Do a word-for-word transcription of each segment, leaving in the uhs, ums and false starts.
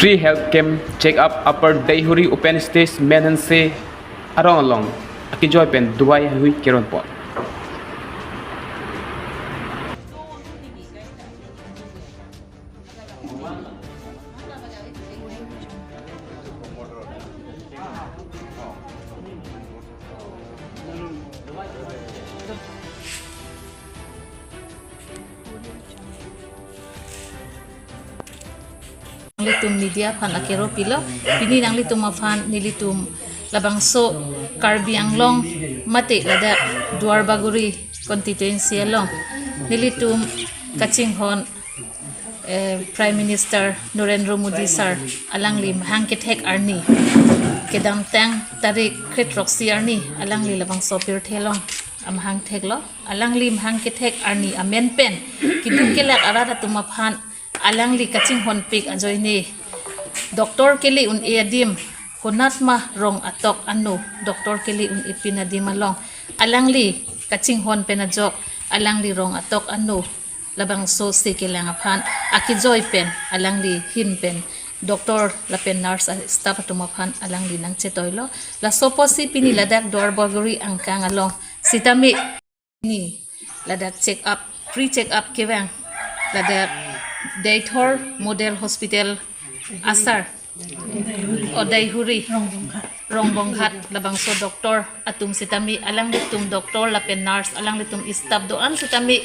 Free health camp check up Upper Deihori open stage Menhanse arong along akejoi pen dovai heihui keron pon. Nanglitum media aphan akero pilo, pini nanglitum aphan nelitum labangso Karbi Anglong mate ladak Duar Bagori constituency along nelitum kachinghon, eh, Prime Minister Narendra Modi sir alangli mahang kethek arni, kedamtang tarik kre-throksi arni alangli labangso pirthe along amahang theklo. Alangli mahang kethek arni amen pen keduk kelak arat atum aphan alangli kachinghonpik ajoine doctor kele un-e adim, konatma rong atok ano doctor kele un-e pin adim along alangli kachinghon pen ajok alangli rong atok ano labangso si kelang aphan akejoi pen alangli ahin pen doctor lapen nurse a-staff atum aphan alangli nangchetoilo. Laso apotsi pini ladak Duar Bagori angkang along sitame ni ladak check up, free check up kevang ladak Deithor Model Hospital asar, o Deihori, Rongbonghat labangso doctor atum sitame, alanglitum doctor lapen nurse, alanglitum staff do-an sitame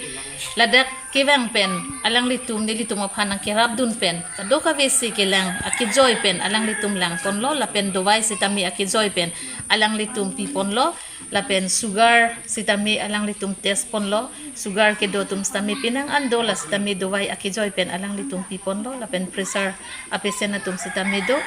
ladak kevang pen alanglitum nelitum aphan nangkerapdun pen kadokave si kelang akejoi pen alanglitum langponlo, lapen dovai sitame akejoi pen alanglitum piponlo, lapen sugar sitame alanglitum test ponlo, sugar kedo atum sitame penang an do, la sitame dovai akejoi pen alanglitum piponlo, lapen pressure a-patient atum sitame do,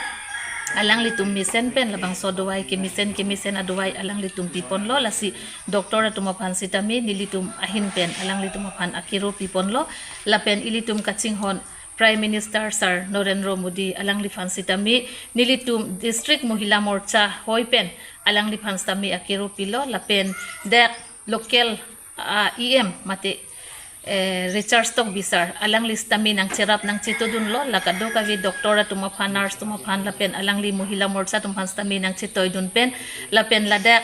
alanglitum mesen pen labangso dovai kemesen kemesen adovai alanglitum piponlo, lasi doctor atum aphan sitame nelitum ahin pen alanglitum aphan akero piponlo, lapen ilitum kachinghon Prime Minister Sir Narendra Modi alangliphan sitame nelitum District Mohila Morcha hoi pen alangliphan sitame akero pilo, lapen dak local, ah, E M mate, eh, Richard Tokbi sir alangli sitame nangcherap nangchetodunlo, la kadokave doctor atum aphan, nurse atum aphan, lapen alangli Mohila Morcha atum aphan sitame nangchetoidun pen, lapen ladak,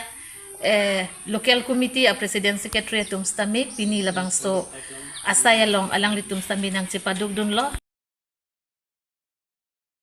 eh, local committee a-president secretary atum sitame pini labangso asai along alanglitum sitame nangchepadukdunlo.